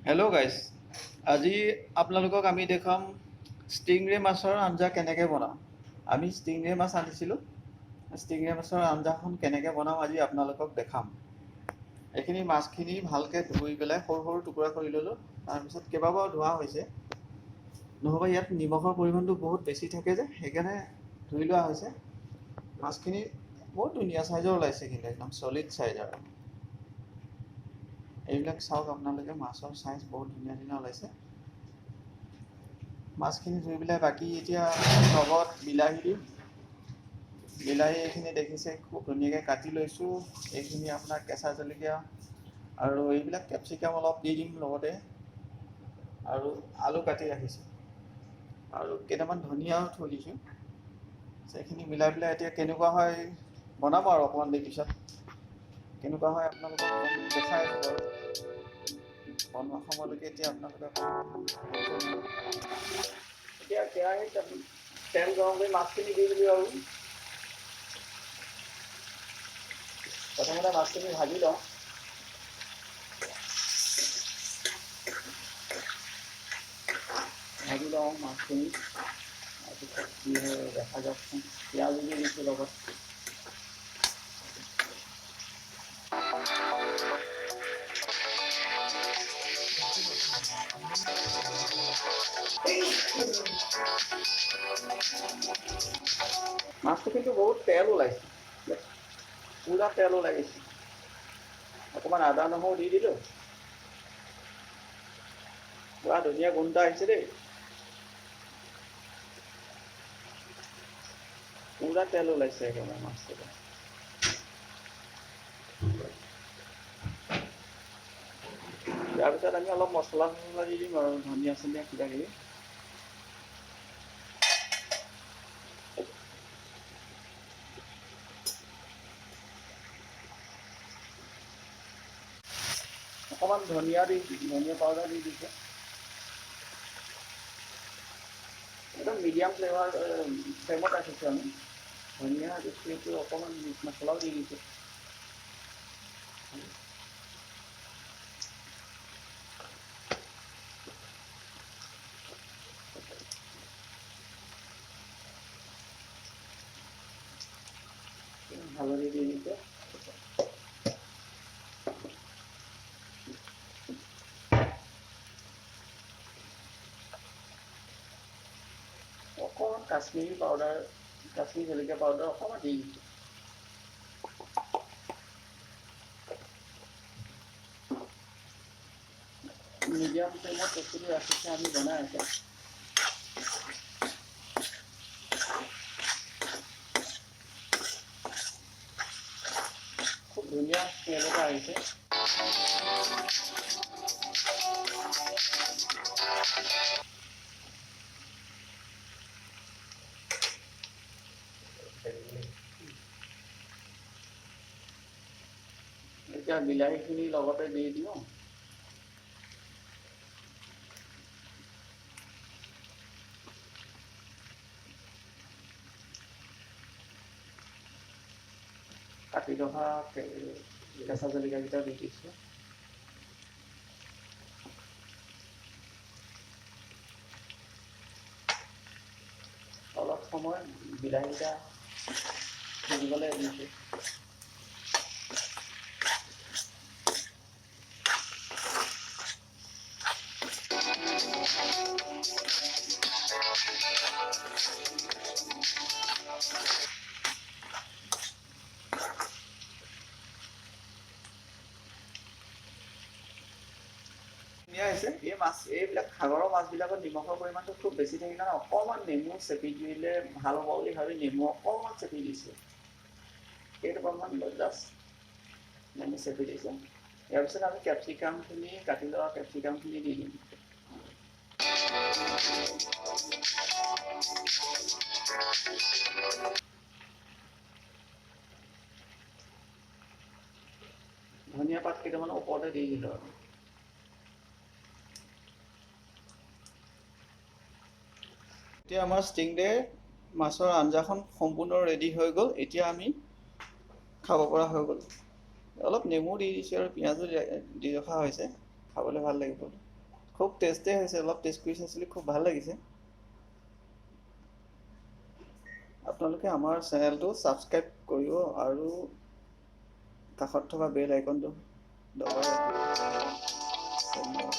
Hello' guys, আজি আপোনালোকক আমি দেখুৱাম ষ্টিংৰে মাছৰ আঞ্জা কেনেকৈ বনাওঁ। আমি ষ্টিংৰে মাছ আনিছিলোঁ। ষ্টিংৰে মাছৰ আঞ্জাখন কেনেকৈ বনাওঁ আজি আপোনালোকক দেখাম। এইখিনি মাছখিনি ভালকৈ ধুই পেলাই সৰু সৰু টুকুৰা কৰি ল'লোঁ। তাৰপিছত কেইবাবাৰো ধোৱা হৈছে, নহ'বা ইয়াত নিমখৰ পৰিমাণটো বহুত বেছি থাকে যে, সেইকাৰণে ধুই লোৱা হৈছে। মাছখিনি বহুত ধুনীয়া চাইজৰ ওলাইছে, কিন্তু একদম চলিড চাইজৰ। এইবিলাক চাওক আপোনালোকে, মাছৰ চাইজ বহুত ধুনীয়া ধুনীয়া ওলাইছে। মাছখিনি ধুই পেলাই বাকী এতিয়া লগত বিলাহী দিম। বিলাহী এইখিনি দেখিছে, খুব ধুনীয়াকৈ কাটি লৈছোঁ। এইখিনি আপোনাৰ কেঁচা জলকীয়া আৰু এইবিলাক কেপচিকাম অলপ দি দিম লগতে, আৰু আলু কাটি ৰাখিছোঁ আৰু কেইটামান ধনিয়াও থৈ দিছোঁ। সেইখিনি মিলাই পেলাই এতিয়া কেনেকুৱা হয় বনাব আৰু অকণমান দেৰি পিছত কেনেকুৱা হয় আপোনালোকক দেখাই আছোঁ বাৰু। বনোৱা সময়লৈকে এতিয়া আপোনালোকে এতিয়া কেৰাহীত তেল গৰম কৰি মাছখিনি দি দিলোঁ আৰু প্ৰথমতে মাছখিনি ভাজি লওঁ। ভাজি লওঁ মাছখিনি, তাৰপিছত কি হয় দেখা যাওকচোন। পিঁয়াজো দি দিছোঁ লগত। মাছটো কিন্তু বহুত তেল ওলাইছে, পূৰা তেল ওলাই গৈছে। অকণমান আদা নহৰু দি দিলোঁ, পূৰা ধুনীয়া গোন্ধ আহিছে দেই। পূৰা তেল ওলাইছে একেবাৰে মাছটো। ইয়াৰ পিছত আমি অলপ মছলা চছলা দি দিম আৰু ধনিয়া চনিয়া কিবা কিবি। অকণমান ধনিয়া দি, ধনিয়া পাউডাৰ দি দিছোঁ। একদম মিডিয়াম ফ্লেভাৰ ফ্লেমত ৰাখিছোঁ আমি। ধনিয়া দিছোঁ, অকণমান মিট মছলাও দি দিছোঁ। হালধি দি দিছোঁ। অকণমান কাশ্মীৰী পাউডাৰ, কাশ্মীৰী জলকীয়া পাউডাৰ অকণমান দি দিছোঁ। মিডিয়াম ফ্লেমত বস্তুটো ৰাখিছে, আমি বনাই আছোঁ। খুব ধুনীয়া স্মেল এটা আহিছে। এতিয়া বিলাহীখিনি লগতে দি দিওঁ। কাটি ৰখা কেঁচা জলকীয়াকেইটা দি দিছোঁ। অলপ সময় বিলাহীকেইটা সিজিবলৈ দিছোঁ। ধুনীয়া হৈছে এই মাছ। এইবিলাক সাগৰৰ মাছবিলাকত নিমখৰ পৰিমাণটো খুব বেছি থাকে কাৰণে অকণমান নেমু চেপি দিলে ভাল হ'ব বুলি ভাবি নেমু অকণমান চেপি দিছোঁ। কেইটোপালমান জাষ্ট নেমু চেপি দিছোঁ। ইয়াৰ পিছত আমি কেপচিকামখিনি, কাটি লোৱা কেপচিকামখিনি দি দিম। ধনিয়া পাত কেইটামান ওপৰতে দি দিলোঁ আৰু। এতিয়া আমাৰ ষ্টিংৰে মাছৰ আঞ্জাখন সম্পূৰ্ণ ৰেডি হৈ গ'ল। এতিয়া আমি খাব পৰা হৈ গ'ল। অলপ নেমু দি দিছোঁ আৰু পিঁয়াজো দি ৰখা হৈছে, খাবলৈ ভাল লাগিব। খুব টেষ্টেই হৈছে, অলপ টেষ্ট কৰি চাইছিলোঁ, খুব ভাল লাগিছে। আপোনালোকে আমাৰ চেনেলটো ছাবস্ক্ৰাইব কৰিব আৰু কাষত থকা বেল আইকনটো দবাই ৰাখিব। ধন্যবাদ।